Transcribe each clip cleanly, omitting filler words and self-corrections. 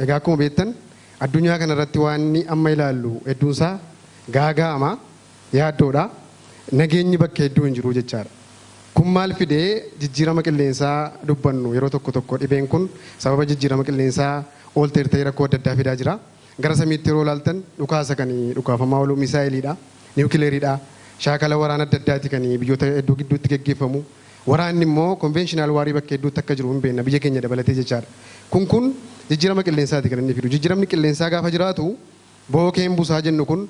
Egaa akkuma beektan addunyaa kanarratti waan amma ilaallu hedduunsaa gaaga'ama, yaaddoodha. Nageenyi bakka hedduu hin jiru jechaadha. Kun maal fidee? Jijjiirama qilleensaa dubbannu yeroo tokko tokko, dhibeen kun sababa jijjiirama qilleensaa alter ta'ee rakkoo adda addaa fidaa jira. Gara samiitti yeroo ilaaltan dhukaasa kan dhukaafamaa oolu misaayiliidha, niwukileeriidha, shaakala waraana adda addaati kan biyyoota hedduu gidduutti geggeeffamu. Waraanni immoo conventional warii bakka hedduutti akka jiru hin beekna, biyya keenya dabalatee jechaadha. Kun jijjiirama qilleensaati kan inni fidu. Jijjiiramni qilleensaa gaafa jiraatu bookeen busaa jennu kun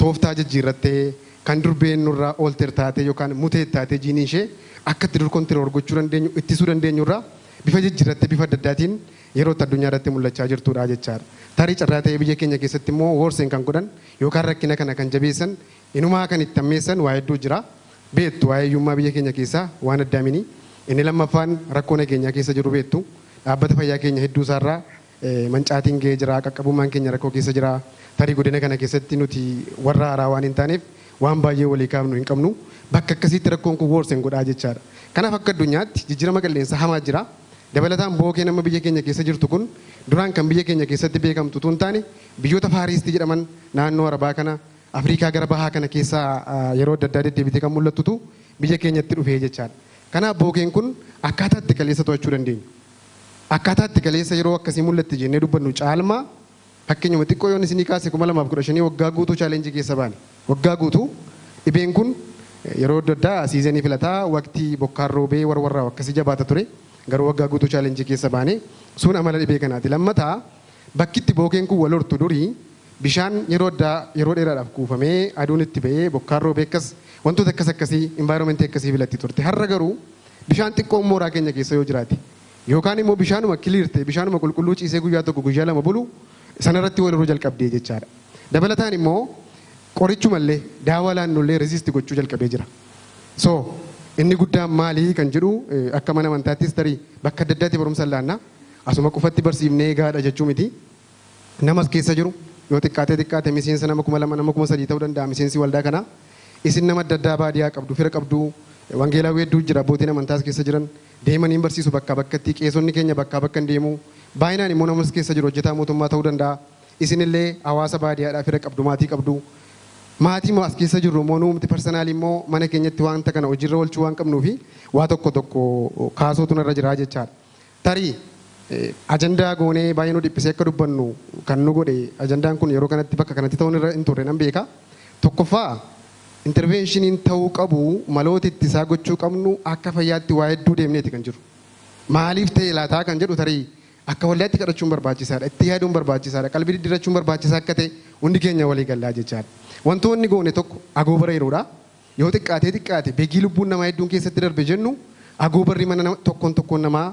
tooftaa jijjiirrattee kan dur beennurraa alter taatee yookaan mutate taatee jiinii ishee akka itti dur control gochuu dandeenyu, ittisuu dandeenyurraa bifa jijjiirrattee bifa adda addaatiin yeroo itti addunyaa irratti mul'achaa jirtudha jechaadha. Tarii carraa ta'ee biyya keenya keessatti immoo worsen kan godhan yookaan rakkina kana kan jabeessan, inumaa kan itti ammeessan waa hedduu jira. Beektu, waa'ee hiyyummaa biyya keenya keessaa waan addaamini. Inni lammaffaan rakkoo nageenyaa keessa jiru beektu. Dhaabbata fayyaa keenya hedduu isaarraa mancaatiin ga'ee jira, qaqqabummaan keenya rakkoo keessa jira. Tarii godina kana keessatti nuti warra haaraa waan hin taaneef waan baay'ee walii kaafnu hin qabnu. Bakka akkasiitti rakkoon kun worsen godhaa jechaadha. Kanaaf akka addunyaatti jijjiirama qilleensaa hamaa jira. Dabalataan bookeen amma biyya keenya keessa jirtu kun duraan kan biyya keenya keessatti beekamtu tun taane, biyyoota Far East jedhaman, naannoo Arabaa kana, Afrikaa gara bahaa kana keessa yeroo adda addaa deddeebitee kan mul'attutu biyya keenyatti dhufee jechaadha. Kanaaf bookeen kun akkaataa itti kaleessa to'achuu dandeenyu, akkaataa itti kaleessa yeroo akkasii mul'atti jennee dubbannu caalmaa, fakkeenyuma xiqqoo yoon isinii kaase, 2015 waggaa guutuu challenge keessa baane. Waggaa guutuu dhibeen kun yeroo adda addaa season filataa, waqtii bokkaan roobee warwarraa akkasii jabaata ture. Garuu waggaa guutuu challenge keessa baane. Sun amala dhibee kanaati. Lammataa, bakki itti bookeen kun wal hortu durii bishaan yeroo addaa yeroo dheeraadhaaf kuufamee, aduun itti ba'ee, bokkaan roobee, akkas wantoota akkas akkasii, environment akkasii filatti turte. Har'a garuu bishaan xiqqoon mooraa keenya keessa yoo jiraate yookaan immoo bishaanuma clear ta'e, bishaanuma qulqulluu ciisee guyyaa tokko guyyaa lama bulu sanarratti wal horuu jalqabdee jechaadha. Dabalataan immoo qorichumallee, daawaa laannullee resist gochuu jalqabee jira. So inni guddaan maalii kan jedhu, akka mana amantaattis tarii bakka adda addaatti barumsa laanna, asuma qofatti barsiifnee gaadha jechuu miti. Namas keessa jiru yoo xiqqaatee xiqqaate miseensa nama 2000, nama 3000 ta'uu danda'a miseensi waldaa kanaa. Isin nama adda addaa baadiyyaa qabdu, fira qabdu, wangeelaawwi hedduu jira, abbootiin amantaas keessa jiran deemanii barsiisu bakkaa bakkatti, qeesonni keenya bakkaa bakka hin deemu. Baay'inaan immoo namas keessa jiru hojjetaa mootummaa ta'uu danda'a. Isinillee hawaasa baadiyyaadhaa fira qabdu, maatii qabdu. Maatii immoo as keessa jirru immoo nuumti personally immoo mana keenyatti wanta kana hojiirra oolchuu waan qabnuufi waa tokko tokko kaasuutu narra jira jechaadha. Tarii ajandaa goonee baay'ee nu dhiphisee akka dubbannu kan nu godhe, ajandaan kun yeroo kanatti bakka kanatti ta'uun irra hin turre nan beeka. Tokkoffaa, interventioniin ta'uu qabu, maloota ittisaa gochuu qabnu akka fayyaatti waa hedduu deemneeti kan jiru. Maaliif ta'e laataa kan jedhu tarii akka waldaatti kadhachuun barbaachisaadha. Itti yaaduun barbaachisaadha. Qalbii diddiirachuun barbaachisaa akka ta'e hundi keenya walii gallaa jechaadha. Wantoonni goone tokko agoobara yeroodha. Yoo xiqqaatee xiqqaate beegii lubbuun namaa hedduun keessatti darbe jennu, agoobarri mana tokkoon tokkoon namaa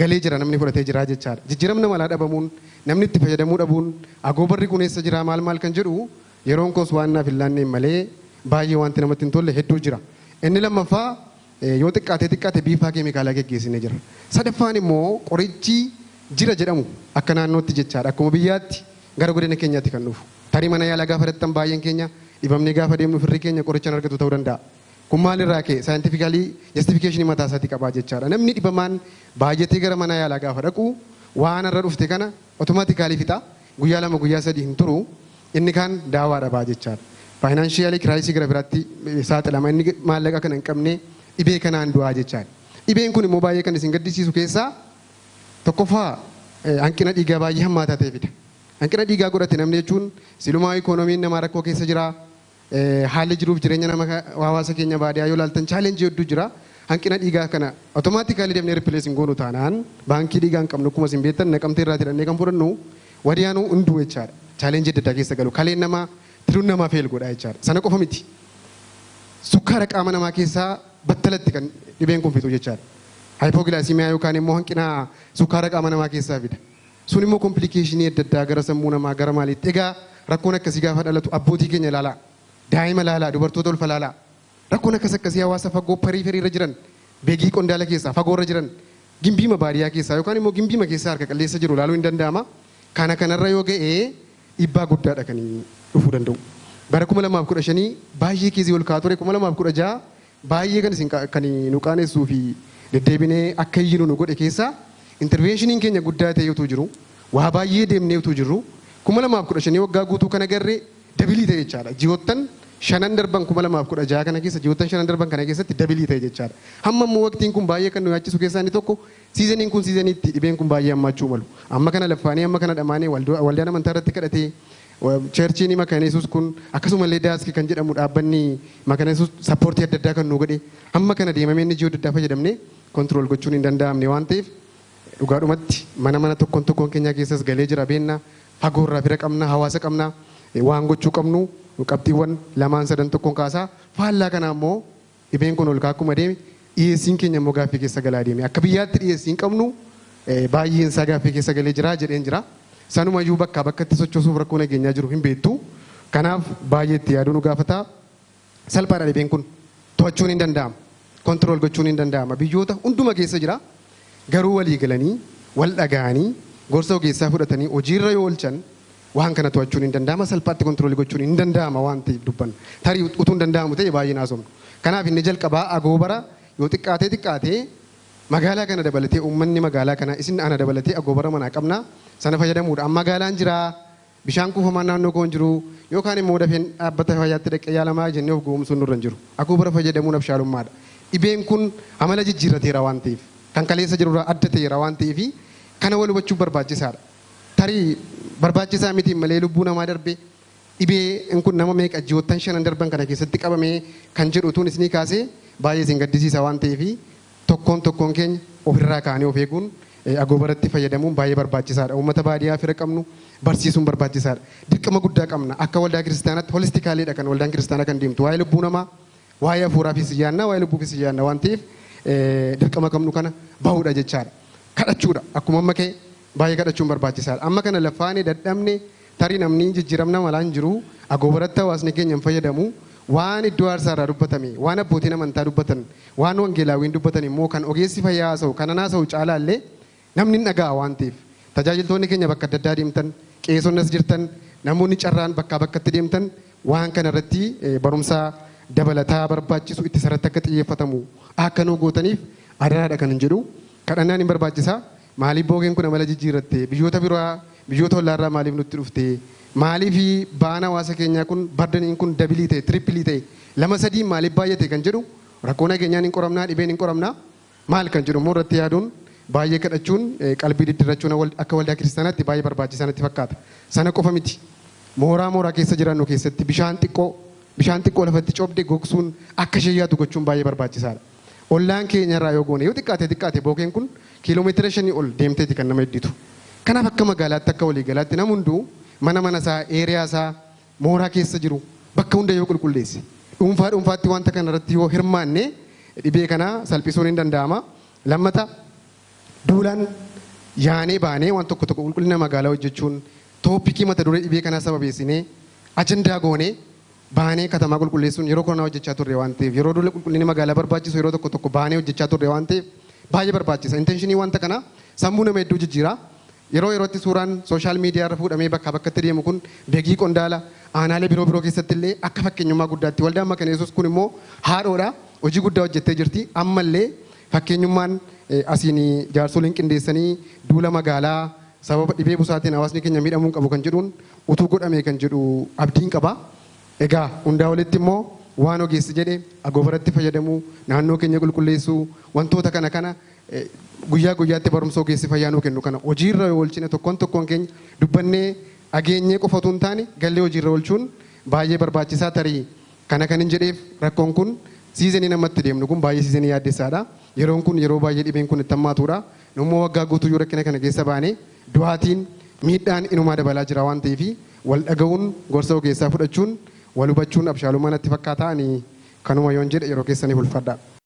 galee jira, namni fudhatee jira jechaadha. Jijjiiramni malaa dhabamuun, namni itti fayyadamuu dhabuun, agoobarri kun eessa jira, maal maal kan jedhu yeroon koos waan naaf hin laanneen malee baay'ee wanti namatti hin tolle hedduu jira. Inni lammaffaa, yoo xiqqaatee xiqqaate biifaa keemikaalaa geggeessinee jira. Sadaffaan immoo qorichi jira jedhamu akka naannootti jechaadha. Akkuma biyyaatti gara godina keenyaatti kan dhufu. Tarii mana yaalaa gaafa dattan baay'een keenya dhibamnee gaafa deemnu firri keenya qoricha hin argatu ta'uu danda'a. Kun maalirraa ka'e? Scientifically justification mataa isaatii qabaa jechaadha. Namni dhibamaan baay'atee gara mana yaalaa gaafa dhaqu waan irra dhufte kana automatically fixa. Guyyaa 2, guyyaa 3 hin turu. Inni kaan daawaa dhabaa jechaadha. Financial crisis gara biraatti saaxilama. Inni maallaqa kana hin qabne dhibee kanaan du'aa jechaadha. Dhibeen kun immoo baay'ee kan isin gaddisiisu keessaa tokkoffaa hanqina dhiigaa baay'ee hammaataa ta'e fida. Hanqina dhiigaa godhate namni jechuun silumaa ikoonomiin namaa rakkoo keessa jira. Haalli jiruuf jireenya nama hawaasa keenya baadiyyaa yoo ilaaltan challenge hedduu jira. Hanqina dhiigaa kana automatically deemnee replace hin goonu taanaan, baankii dhiigaa hin qabnu, akkuma isin beektan Naqamtee irraa jedhannee kan fudhannu, wadiyaanuu hunduu jechaadha. Challenge adda addaa keessa galu. Kaleen namaa, tiruun namaa fail godha jechaadha. Sana qofa miti. Sukkaara qaama namaa keessaa battalatti kan dhibeen kun fixu jechaadha. Hypoglycemia yookaan immoo hanqina sukkaara qaama namaa keessaa fida. Sun immoo complication adda addaa gara sammuu namaa, gara maaliitti. Egaa rakkoon akkasii gaafa dhalatu abbootii keenya ilaalaa. Daa'ima ilaalaa, dubartoota ulfa ilaalaa. Rakkoon akkas akkasii hawaasa fagoo periphery irra jiran, Beegii Qondaala keessaa fagoo irra jiran, Gimbiima baadiyyaa keessaa yookaan immoo Gimbiima keessaa harka qalleessa jiru ilaaluu hin danda'ama. Kana kanarra yoo ga'e dhiibbaa guddaadha kan dhufuu danda'u. Bara 2015 baay'ee case ol ka'aa ture. 2016 baay'ee kan isin kan nu qaanessuu fi deddeebinee akka iyyinu nu godhe keessaa interventioniin keenya guddaa ta'e utuu jiru, Waa baay'ee deemnee utuu jirru 2015 waggaa guutuu kana garree double ta'e jechaadha. Ji'oottan shanan darban 2016 kana keessa, ji'oottan shanan darban kana keessatti double ta'e jechaadha. Hamma immoo waqtiin kun baay'ee kan nu yaachisu keessaa inni tokko seasoniin kun seasoniitti dhibeen kun baay'ee hammaachuu malu. Amma kana laffaanii, amma kana dhamaanii, waldaan amantaa irratti kadhatee, churchiin Makaana Yesuus kun, akkasumallee daaskii kan jedhamu dhaabbanni Makaana Yesuus support adda addaa kan nu godhe, hamma kana deemamee inni ji'oo adda addaa fayyadamnee control gochuun hin danda'amne waan ta'eef, dhugaadhumatti mana mana tokkoon tokkoon keenya keessas galee jira beennaa, fagoorraa fira qabna, hawaasa qabna, waan gochuu qabnu qabxiiwwan lamaan sadan tokkoon kaasaa. Faallaa kana immoo dhibeen kun ol akkuma deeme dhiyeessiin keenya immoo gaaffii keessa galaa deeme. Akka biyyaatti dhiyeessiin qabnu baay'een isaa gaaffii keessa galee jira jedheen jira. Sanumayyuu bakkaa bakkatti sochoosuuf rakkoo nageenyaa jiru hin beektu. Kanaaf baay'ee itti yaaduu nu gaafata. Salphaadha, dhibeen kun to'achuun hin danda'ama. Control gochuun hin danda'ama. Biyyoota hunduma keessa jira. Garuu walii galanii, wal dhaga'anii, gorsa ogeessaa fudhatanii hojiirra yoo oolchan waan kana to'achuun hin danda'ama. Salphaatti control gochuun hin danda'ama waan ta'eef dubbanna. Tarii utuu hin danda'amu ta'e baay'ee haasofnu. Kanaaf inni jalqabaa agoobara yoo xiqqaatee xiqqaatee magaalaa kana dabalatee, uummanni magaalaa kana, isin ana dabalatee agoobara manaa qabna, sana fayyadamuudha. Amma magaalaan jira, bishaan kuufamaan naannoo koo hin jiru, yookaan immoo dafeen dhaabbata fayyaatti dhaqee yaalamaa jennee of gowwoomsuun nurra hin jiru. Agoobara fayyadamuun abshaalummaadha. Dhibeen kun amala jijjiirrateera waan ta'eef, kan kaleessa jirurraa adda ta'eera waan ta'eef, kana wal hubachuun barbaachisaadha. Tarii barbaachisaa miti malee lubbuu namaa darbe, dhibeen kun nama meeqa ji'oottan shanan darban kana keessatti qabamee kan jedhu utuun isinii kaasee baay'ee isin gaddisiisa waan ta'eef, tokkoon tokkoon keenya ofirraa kaanee of eeguun, agoobaratti fayyadamuun baay'ee barbaachisaadha. Uummata baadiyyaa fira qabnu barsiisuun barbaachisaadha. Dirqama guddaa qabna. Akka waldaa kiristaanaatti holisticallydha kan waldaan kiristaanaa kan deemtu. Waa'ee lubbuu namaa, waa'ee hafuuraafis yaanna, waa'ee lubbuufis yaanna waan ta'eef, dirqama qabnu kana bahuudha jechaadha. Kadhachuudha. Akkuma amma ka'e baay'ee kadhachuun barbaachisaadha. Amma kana lafaanii dadhabne, tarii namni jijjiiramna malaan jiru, agoobaratti hawaasni keenya hin fayyadamu. Waan iddoo aarsaa irraa dubbatame, waan abbootiin amantaa dubbatan, waan wangeelaawiin dubbatan immoo kan ogeessi fayyaa haasa'u, kan haasa'u caalaallee namni hin dhaga'a waan ta'eef, tajaajiltoonni keenya bakka adda addaa deemtan, qeesonni as jirtan, namoonni carraan bakkaa bakkatti deemtan, waan kana irratti barumsa dabalataa barbaachisu itti sarratti akka xiyyeeffatamu akka nu gootaniif adaraadha kan hin jedhu. Kadhannaan hin barbaachisaa. Maaliif bookeen kun amala jijjiirratte? Biyyoota biraa, biyyoota ollaarraa maaliif nutti dhufte? Maaliif ba'aan hawaasa keenyaa kun, burdeniin kun double ta'e, triple ta'e, lama sadii maaliif baay'ate kan jedhu, rakkoo nageenyaan hin qoramnaa, dhibeen hin qoramnaa, maal kan jedhu immoo irratti yaaduun, baay'ee kadhachuun, qalbii diddirrachuun akka waldaa kiristaanaatti baay'ee barbaachisaa natti fakkaata. Sana qofa miti. Mooraa mooraa keessa jiraannu keessatti bishaan xiqqoo lafatti cobde gogsuun akka ishee yaatu gochuun baay'ee barbaachisaadha. Ollaan keenya irraa yoo goone, yoo xiqqaate xiqqaate bookeen kun kiiloomeetira 5 ol deemteeti kan nama idditu. Kanaaf akka magaalaatti, akka waliigalaatti nam hunduu mana mana isaa, area isaa, mooraa keessa jiru bakka hunda yoo qulqulleesse, dhuunfaa dhuunfaatti wanta kana irratti yoo hirmaanne, dhibee kana salphisuun hin danda'ama. Lammata, duulaan yaanee baanee waan tokko tokko qulqullina magaalaa hojjechuun, topic mata duree dhibee kanaa sababeessinee ajandaa goonee baanee katamaa qulqulleessuun, yeroo koronaa hojjechaa turre waan ta'eef, yeroo duula qulqullina magaalaa barbaachisu yeroo tokko tokko baanee hojjechaa turre waan ta'eef, baay'ee barbaachisa. Intention wanta kana sammuu nama hedduu jijjiira. Yeroo yerootti suuraan social media irra fuudhamee bakkaa bakkatti deemu kun Begii, Qondaala, aanaalee biroo biroo keessatti illee akka fakkeenyummaa guddaatti waldaan Makaana Yesuus kun immoo haadhoodha. Hojii guddaa hojjettee jirti. Ammallee fakkeenyummaan asiin jaarsoliin qindeessanii duula magaalaa sababa dhibee busaatiin hawaasni keenya miidhamuu qabu kan jedhuun utuu godhame kan jedhu abdiin qaba. Egaa hundaa olitti immoo waan ogeessi jedhe, agoobaratti fayyadamuu, naannoo keenya qulqulleessuu, wantoota kana kana guyyaa guyyaatti barumsa ogeessi fayyaa nuu kennu kana hojiirra yoo oolchine, tokkoon tokkoon keenya dubbannee dhageenyee qofa otoo hin taane gallee hojiirra oolchuun baay'ee barbaachisaa. Tarii kana kan hin jedheef, rakkoon kun season namatti deemnu kun baay'ee season yaaddessaadha. Yeroon kun yeroo baay'ee dhibeen kun itti hammaatudha. Nummoo waggaa guutuyyuu rakkina kana keessa baanee du'aatiin miidhaan inumaa dabalaa jira waan ta'eef, wal dhaga'uun, gorsa ogeessaa fudhachuun, wal hubachuun abshaalummaa natti fakkaata. Ani kanuma yoon jedhe yeroo keessaniif ulfadha.